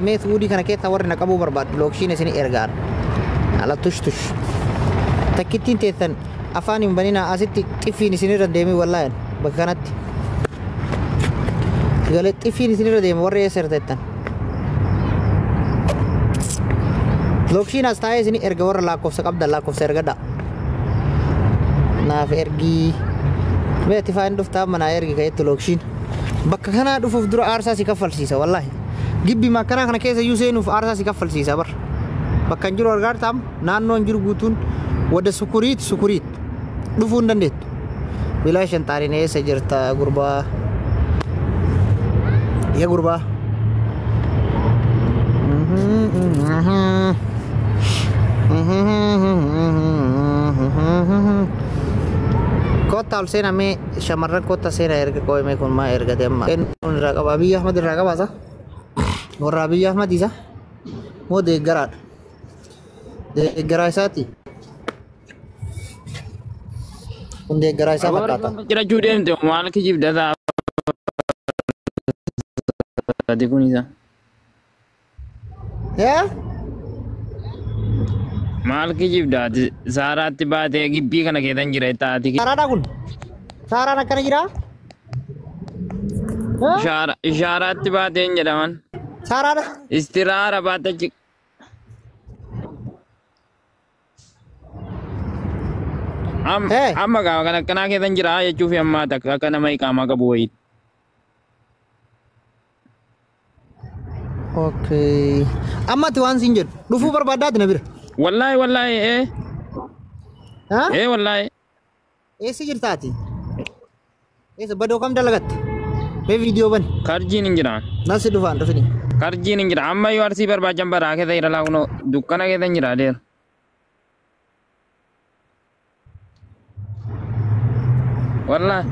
Mee suudii kana keessa warri na qabuu barbaadu lookshiin isin ergaan. Ala tush tush. Takkittiin teessan afaan hin baninaa asitti xiffiin isinirra deemee wallaahi bakka kanatti. Galee xiffiin isinirra deema warri eessa irra. Lookshiin as taa'ee isin erga warra lakkoofsa qabdan lakkoofsa ergadha. Naaf ergii. Mee ati faan dhuftaa manaa ergi ka'etti lookshiin. Bakka kanaa dhufuuf dura aarsaa si kaffalsiisa wallaahi. Gibbi makkanaa kana keessa iyyuu seenuuf aarsaa si kaffalsiisa bar. Bakka hin jiru argaartaam naannoo hin jiru guutuun wada sukuriit sukuriit dhufuu hin dandeettu. Bilaa shanxaariin eessa jirta gurbaa? Yaa gurbaa. Kottaa ol seenaa mee shamarran kottaa seenaa erga qooyimee kun maa ergate amma. Eenyuun irraa qaba? Abiyyi Ahmad irraa qabaata? Warra Abiyyi Ahmad isa? Moo deeggaraadha? Deeggaraa isaati? Kun deeggaraa isaa fakkaata. Jirachuu deemte maal kijibda ta'a. Kun isa. Yaa? Maal kijibda ati saaraatti baatee gibbii kana keessan jira taati. Saaraadha kun? Saaraan akkana jiraa? Ishaaraatti baatee hin jedhaman. Saaraadha? Istiraara baate achi. Amma gaafa kan akkanaa keessan jira jechuuf ammaa takka akka nama iqaamaa qabu wayii. Okay. Amma ati waan siin jedhu dhufuu barbaaddaati na bira. Wallaahi wallaahi ee. Ee wallaahi. Eessa jirta ati? Eessa badoo kam dalagatte? Mee viidiyoo bani. Karjiin hin jiraan. Nasi dhufaan dhufini. Karjiin hin jira. Amma yoo arsii barbaachan baraa keessa jira laa kunoo dukkana keessa hin jira adeera. Wallaahi.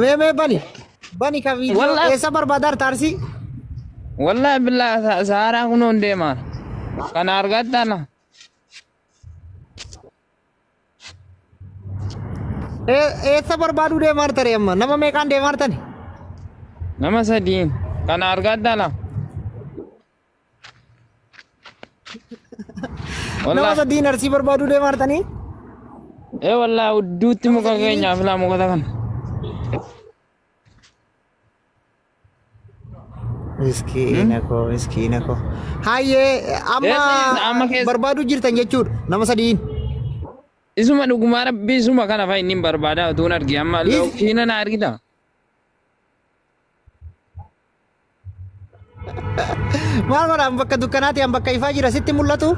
Mee mee bani. Bani ka viidiyoo Wallaahi. eessa barbaadaa jirta arsii? Wallaahi billaa saaraa kunoo hin deemaa. Kana argattaa la. Eessa barbaaduu deemaa jirta ree amma? Nama meeqaan deemaa jirtani? Nama sadiin. Kana argattaa la. Nama Wallaahi. sadiin arsii barbaaduu deemaa jirtanii? Ee wallaahi hudduutti muka keenyaaf laa mukota kana. Miskiina koo miskiina koo. Hayyee amma Eessa jirta? Amma keessa. barbaaduu jirtan jechuudha nama sadiin. Isuma dhugumaa rabbii isuma kana fa'a inni hin barbaadaa utuu hin argi amma lookiina na argita. Maal godhaan bakka dukkanaati an bakka ifaa jira sitti mul'atu?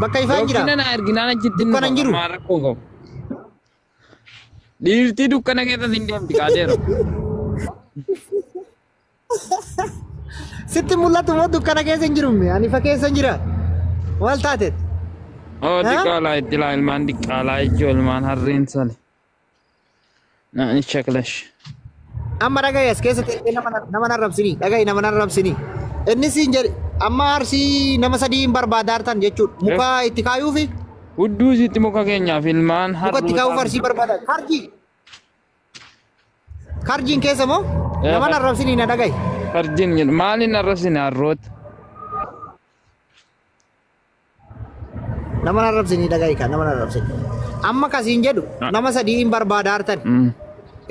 Bakka ifaa hin jira. Lookiina na arginaan achitti hin Dukkana hin dhufa jiru. maal rakkoo qabu. Dhiirtii dukkana keessa hin deemti kaateera. Sitti mul'atu moo dukkana keessa hin jiru ani ifa keessa hin jira. Maal taateet? Oo diqqaalaa itti laa ilmaan diqqaalaa ijoo ilmaan harreen sale. Naan shaklash. Amma dhagahi as keessa teessee nama narrabsinii dhagahi nama narrabsinii. Inni siin jedhe amma arsii nama sadii hin barbaadaa jirtan jechuudha. Muka itti kaayuufi Hudduu isitti muka keenyaaf ilmaan muka itti kaayuuf harrootaa. arsii barbaadaa. Karjii. Karjiin keessa moo nama narrabsinii na dhagahi. Farjiin jedhu maaliin arrabsine harroota? Nama narrabsinii dhagahi kan nama narrabsinii. Amma kasiin jedhu nama sadii hin barbaadaa jirtan.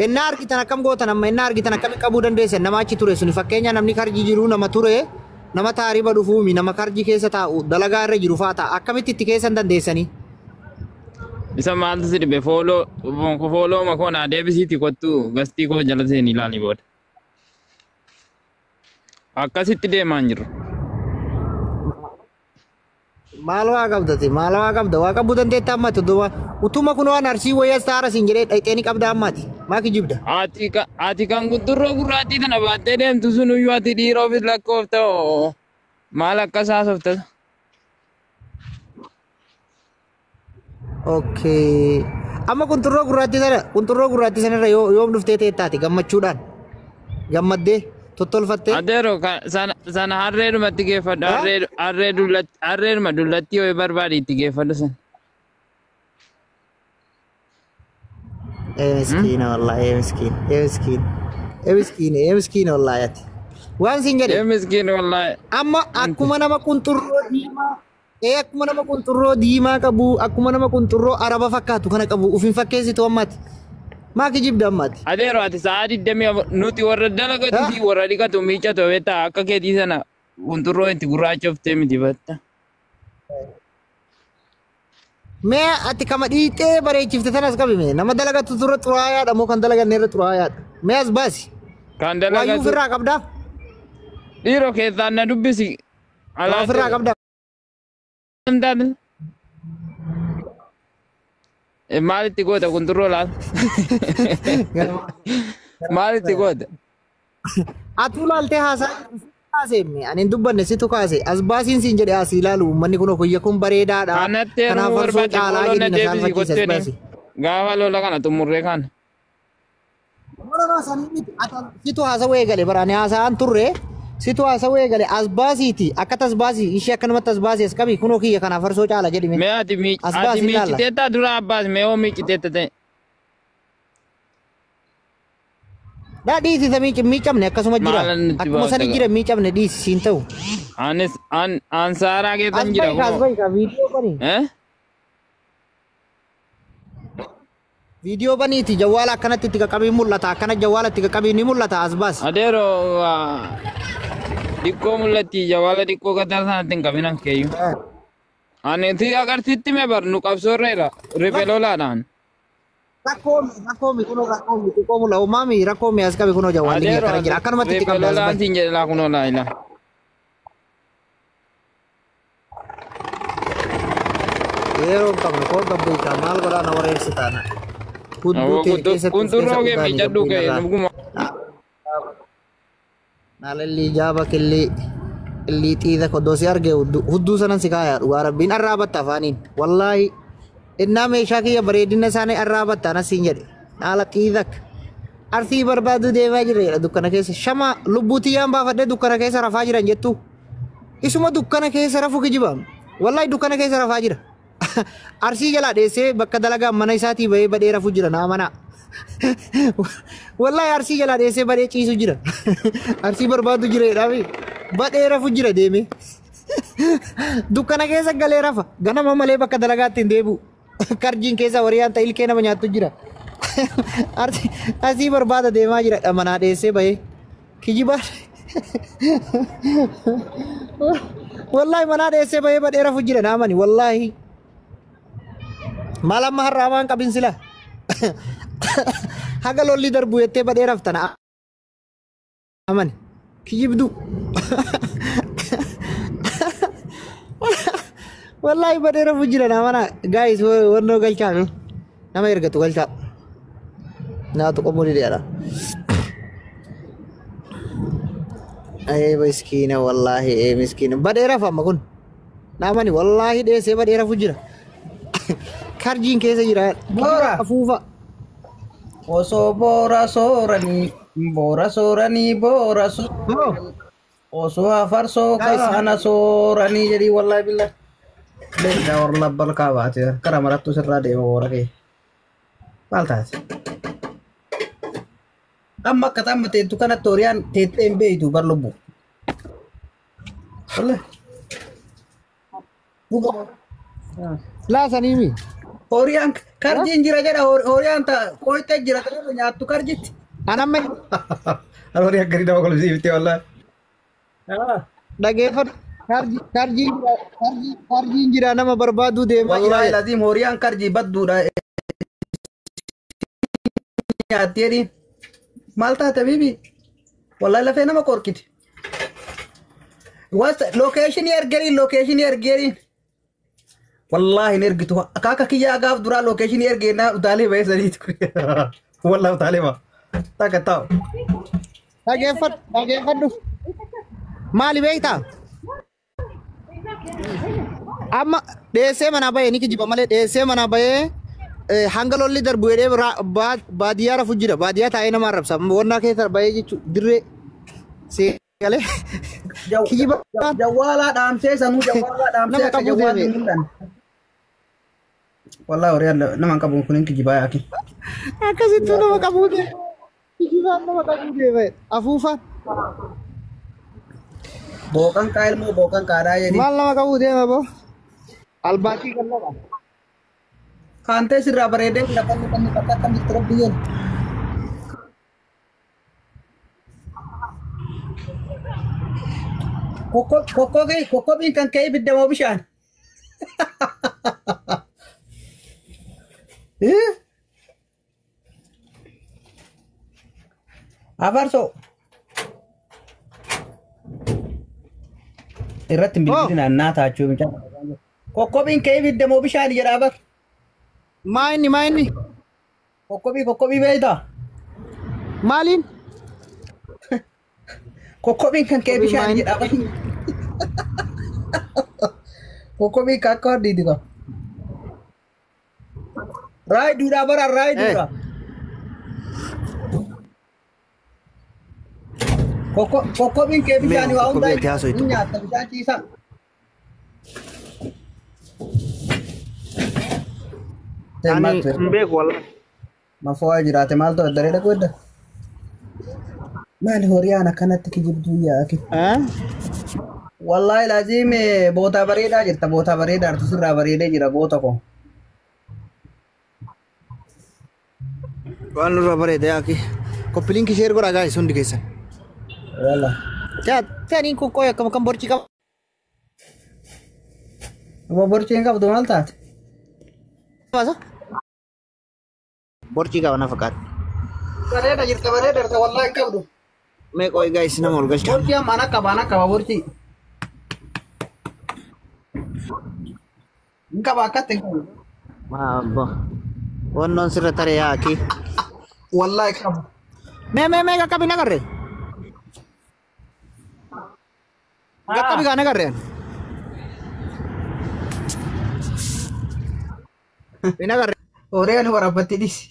Innaa argitan akkam gootan amma innaa argitan akkamitti qabuu dandeessan nama achi ture suni fakkeenya namni karjii jiru nama ture nama taariba dhufuumi nama karjii keessa taa'u dalagaa irra jiru fa'aa ta'a akkamitti itti keessan dandeessanii? Isa maaltu si dhibe fooloo fooloo makoo naa deebisiiti kottu gastii koo jala seenii ilaali booda. Akkasitti deemaa hin jiru. Maal waa qabdati maal waa qabda waa qabuu dandeetta ammati duuba utuma kun waan arsii wayyaas taara siin jedhee dhayxee ni qabda ammati maa kijibda? Ati kan gundurroo gurraattii tana baattee deemtu sun iyyuu ati dhiira ofis lakkoofta oo maal akkas haasofta? Okay. Amma qunxurroo gurraattii sana qunxurroo gurraattii sanarra yoo yoom dhuftee teettaati gammachuudhaan gammaddee tottolfattee. Adeero sana harreedhumatti geeffadhu harree dullatti harreedhuma dullatti yoo barbaade itti geeffadhu sana. Ee miskiina wallahi ee miskiina ee miskiina ee miskiina ee miskiina wallahi ati. Waan siin jedhe. Ee miskiin wallaahi. Amma akkuma nama qunxurroo diimaa akkuma nama qunxurroo diimaa qabu akkuma nama qunxurroo araba fakkaatu kana qabu uf hin fakkeessitu ammaati. Maa kijibda ammaati? Adeero ati sa'a 24 nuti warra dalagatu fi warra dhiqatu miicatu beektaa akka keetii sana qunxurroo itti gurraachoftee miti batta. Mee ati kama dhiixee bareechifte tanas qabi mee nama dalagatu turre xuraayaadha moo kan dalaganne irra xuraayaadha? Mee as baasi. Kan Waayyuu dalagatu ofirraa qabdaa? dhiiroo keessaan na dubbisi. Waa ofirraa qabdaa? Maalitti goota qunxurroo laata? Maalitti goota? Atuu laaltee haasaa kaasee ani hin dubbanne situ kaase as baasiin siin jedhe asii ilaalu uummanni kun kuyya kun bareedaadha. Kanatti yeroo Kanaaf farsoo barbaade caalaa qooloo na jedhi na deebisi saalfachiise as gottee baasi. gaafa lola kana xumurree kana. Situ haasawuu eegale bara ani haasa'aan turre situ haasawuu eegale as baasiiti akka tas baasii ishee akkanumatti as baasii as qabi kunoo kiyya kanaaf farsoo caala jedhime. Mee ati As ati baasii ilaalla. miiciteetta dura abbaas mee hoo miiciteetta ta'e? Daa dhiisisa miicamne akkasuma jira Maalan nutti akkuma sani baafta jira miicamne dhiisi siin ta'u. Anis an ansaaraa As keessan jira bahi as kunoo. bahi ka viidiyoo bani. Eh? Viidiyoo baniiti jawwaala akkanatti itti qaqqabii mul'ata akkana jawwaala itti qaqqabii ni mul'ata as baasi. Adeero xiqqoo mul'atti jawaala xiqqoo gataa sanatti hin qabinan keeyyu. Ani ti agarsiitti mee bar nu qabsoorreera riphee lolaadhaan. Rakkoomi rakkoomi kunoo rakkoomi xiqqoo mul'ata maami rakkoomi as qabi kunoo jawwaalli kiyya Adeero kana jira akkanumatti itti riphee qabda as lolaan bahi. siin jedhe laa kunoo laa ilaa. Yeroo hin qabnu koo gabbeessa maal godhaa na wareersi taana. Hudduu ta'e keessatti of keessa Qunxurroo kee dhugaanii miicadhu gabbiin kee irraa. dhuguma. Naalalli jaaba qillii qillii xiiza koddoo si arge hudduu sanan si kaayaa dhugaa rabbiin arraabatta afaaniin. Wallaahi innaa meeshaa kiyya bareedina isaanii arraabatta anas siin jedhe. Naala xiizak. Arsii barbaadu deemaa jirreedha dukkana keessa. Shama lubbuu tiyyaan baafadhee dukkana keessa rafaa jiran jettu. Isuma dukkana keessa rafu kijibaam. Wallaahi dukkana keessa rafaa jira. Arsii jalaa dheessee bakka dalagaa mana isaatii bahee badhee rafu jira naa manaa. Wallaahi arsii jalaa dheessee badhee ciisu jira. Arsii barbaadu jira jedhaafi badhee rafu jira deemee. Dukkana keessa galee rafa. Ganama malee bakka dalagaatti hin deebi'u. Karjiin keessa wariyaan ta'e ilkee nama nyaattu jira. Arsii barbaada deemaa jira manaa dheessee bahee. Kijibaa. Wallaahi manaa dheessee bahee badhee rafu jira naa mani wallaahi. Maal amma har'aa waan qabin sila. Haga lolli darbu jettee badhee raftana amani. Kijibdu. Wallaahi badhee rafu jira naa mana. Guys wannoo galchaa nama ergatu galchaa. Naatu qomoo didheedha. Ee miskiina wallaahi ee miskiina badhee rafa amma kun. Naa mani wallaahi dheessee badhee rafu jira. Karjiin keessa jira. Boora. Afuufa. Osoo boora sooranii, boora sooranii, boora sooranii. Osoo afarsoo kaana sooranii jedhii wallaahi billah. Leenca warra balkaa baate kara marattu sirraa deema boora kee. Maal taate? Amma akka amma teettu kanatti horiyaan teettee hin beeytu bar lubbu. Wallahi. Laasaniimi. Horiyaan karjiin jira jedha horiyaan qoytee jira kanarra nyaattu karjitti. Anamma Horiyaan gadi nama kolfisiifte wallahi. dhageeffadhu. Karjiin jira nama barbaaduu deemaa jira. Wallahi lazim horiyaan karjii badduudha. Nyaatti jedhiin. Maal taate bibi? Wallahi lafee nama qorkiti. Lokeeshinii ergeriin lokeeshinii ergeriin. Wallahi hin ergitu. Akaaka kiyyaa gaaf duraa lokeeshinii ergeenaa utaalee bahee sadiitu. Wallahi utaalee ba'a. Takka taa'u. Dhageeffadhu dhageeffadhu. Maali beektaa? Amma dheessee manaa bahee ni kijiba malee dheessee manaa bahee hanga lolli darbu jedhee baadiyyaa rafu jira. Baadiyyaa taa'ee nama arrabsa. Wannaa keessa bahee jechuun dirree seegalee kijiba. Jawwaalaa dhaamsee sanuu jawwaalaa dhaamsee Nama akka qabuu jawwaalli deeme. hin mul'anne. Wallahi horiyaan nama hin qabu kun hin kijibaa yaaki. Akkasittuu nama qabuu deeme. Kijibaan nama qabuu deeme. Afuufaan. Booqan kaa ilmoo booqan kaadhaa jedhi. Maal nama qabuu deema boo? Albaatii kan nama. Kaantee sirraa bareedee lafa inni bakka akkam jirtu rabbi jedhu. Kokkobiin kan ka'e ibidda moo bishaan? Afarsoo. Irratti hin bilbilin annaa taachuu mucaa. Kokkobiin ka'e ibidda moo bishaan jedha bar. Maa inni maa inni? Kokkobii beektaa? Maaliin? Kokkobiin kan ka'e bishaan jedha bar. Kokkobiin kan akka hodhiiti qaba. Raay duudhaa bara raay duudhaa. Kokkobiin kee bishaan waa hundaa hin nyaatta bishaan ciisaa. Ani hin beeku wallahi. Mafoo jiraate maaltu daree dhaqu edda? Maali horiyaan akkanatti kijibduu yaaki? Wallahi laziim boota bareedaa jirta boota bareedaa artu sirraa bareedee jira goota koo. Waan nurraa bareeda yaaki. Koppiliinki sheer godhaa gaa'is hundi keessan. Wallah. Ta'aniin kun qoy akkam kan borcii qaba. Amma borcii hin qabdu maal taate? Borcii qaba na fakkaata. Bareeda jirta bareeda jirta wallahi hin qabdu. Mee qoy gaa'is nama ol galcha. Borcii amma ana qaba ana qaba borcii. Hin qaba akkatti hin qabu. Maabbo. Wannoon sirra taree yaaki. Wallahi qabu. Mee mee mee qaqqabi nagarre. Qaqqabi gaa nagarre. Nagarre. Horeen waraabatti dhisi.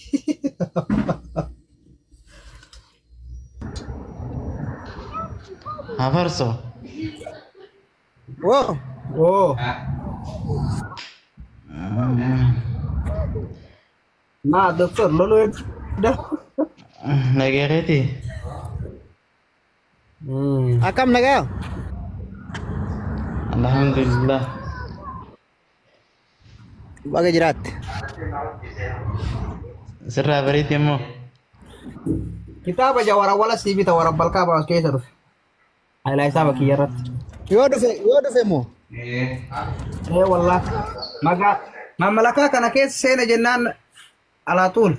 Afarso. Woo. Oo. Maa doktor loluu edda. Nagareeti. Akkam nagaa? Alhamdulillah. Baga jiraatte. Sirraa bareetti immoo. Kitaaba jawara wala sii bita wara balkaa baas keessa dhufe. Hailaa isaa bakiyya irratti. Yoo dhufe moo? Ee wallah. Magaa mamlakaa kana keessa seena jennaan alaatuun.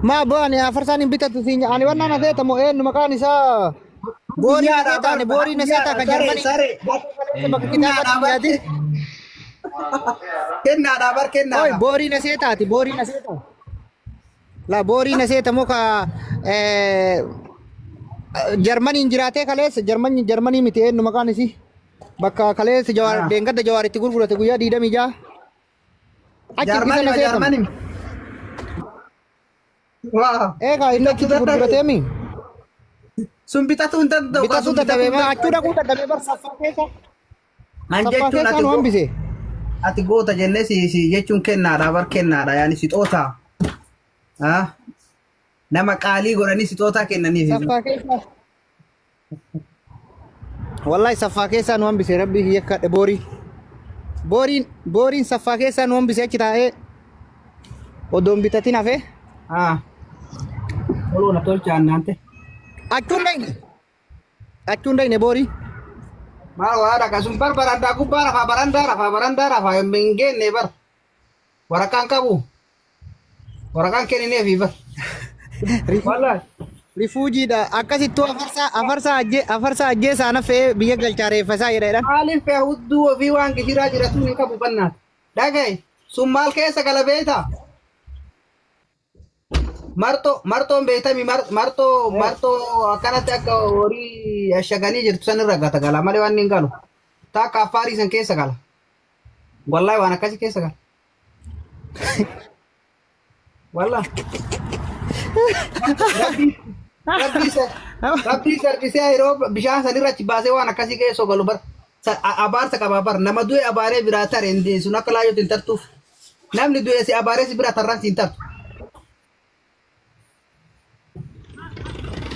Maa boo ani afarsaan hin bitatu siin ani wannan aseeta moo eenyu maqaan isaa boorii aseeta ani boorii aseeta kan jarmanii. Bakka kitaaba yaadi. Kennaadha bar kennaadha. Oi boorii aseetaati boorii aseeta. La boorii aseeta moo ka Jarmaniin jiraatee kaleessa Jarmanii miti eenyu maqaan isii bakka kaleessa jawaar deengadda jawaar itti gurgurate guyyaa 26. Jarmanii Jarmanii. Waa. Egaa inni achitti gurgurateemi. Sun bitatu hin danda'u. Bitatu dadhabee achuu dhaquu dadhabee bar saffaa keessa. Man Saffaa jechuun keessaa nu hambise. ati goota jennee si jechuun kennaadha bar kennaadha yaani sixoota. Nama qaalii godhanii sixootaa kennaniif. Saffaa keessa. Wallahi saffaa keessaa nu hambise rabbi hiyyakka boorii. Booriin saffaa keessaa nu hambise achi taa'ee odoo hin bitatin hafee. Toluu na tolcha annaante. Achuun dhayne. Achuun dhayne boorii. Maal waa dhaqa sun bar barandaa gubbaa rafaa barandaa rafaa barandaa rafaa hin geenne bar. Waraqaan qabu. Waraqaan kennineefi bar. Wallahi. Rifuujiidha akkasittuu afarsaa ajjeesaa na fe'ee biyya galchaa reeffasaa jedha. Maaliif fe'a hudduu ofii waan gishiraa jiratuun hin qabu bannaati. Dhagaye sun maal keessa gala beektaa? Martoon beektami martoo akkanatti akka horii ashaganii jirtu san irra gata gala malee waan hin galu. Taakka affaarii san keessa gala. Wallahi waan akkasii keessa gala. Wallahi. Rabbii sarbisee yeroo bishaan san irra achi baasee waan akkasii keessa galu bar abaarsa qaba bar nama du'e abaaree biraa tare sun akka laayyootti hin tartuuf. Namni du'e si abaaree si bira tarraan si hin tartu.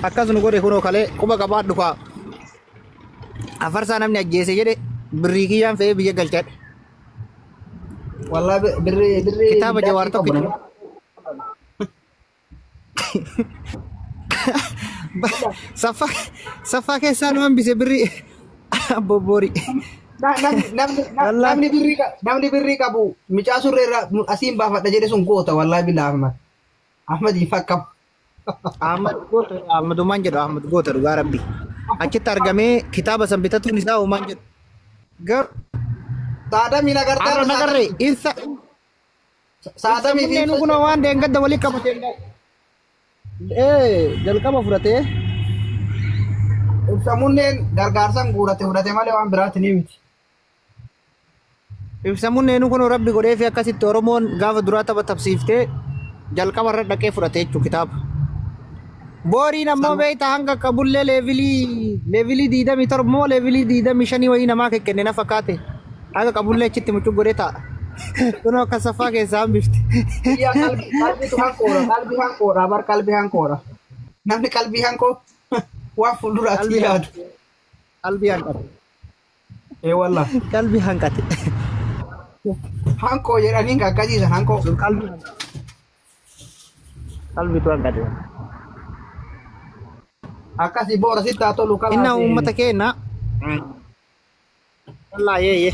Akkas nu godhe kunoo kalee quba qabaadhu kaa. Afarsaa namni ajjeese jedhe birrii kiyyaan fe'ee biyya galchadhe. Wallahi birri birri Kitaaba Jawaar tokko saffaa saffaa keessaa nu hambise birrii bobboorii. Namni birrii namni birrii qabu micaa surree irraa asiin baafadha jedhe sun goota wallahi billah Ahmad. Ahmad fakkam. Ahmad goota, Ahmadumaan jedhu Ahmad goota dhugaa rabbi. Achitti argamee kitaaba san bitatuun isaa uumaan jedhu. Garuu Saadamii nagartaa. Har'a nagarree ibsa. Saadamii fi Kunneen kunoo waan deengadda walii qabate. Jalqaba fudhatee ibsamunneen gargaarsan guurate fudhate malee waan biraati ni miti. Ibsamunneen kunoo rabbi godhee fi akkasitti Oromoon gaafa duraa tapha tapsiiftee jalqaba irra dhaqee fudhate jechuudha kitaaba. Booriin ammoo beektaa hanga qabullee leevilii 27 moo leevilii 25 wayii namaa kenne na fakkaate. Hanga qabullee achitti mucuu godhee taa'a. Kunoo akka saffaa keessaa hambifte. Iyyaa qalbiitu hanqoodha qalbii hanqoodha bar qalbii hanqoodha. Namni qalbii hanqoo waan fuulduraatti yaadu. Qalbii hanqate. Ee wallah. Qalbii hanqate. Hanqoo jedhanii akkasiisan hanqoo. Qalbii qalbiitu hanqate. Akkasii boora sitti haa tolu Inna uummata keenya. Wallaahi yeeyye.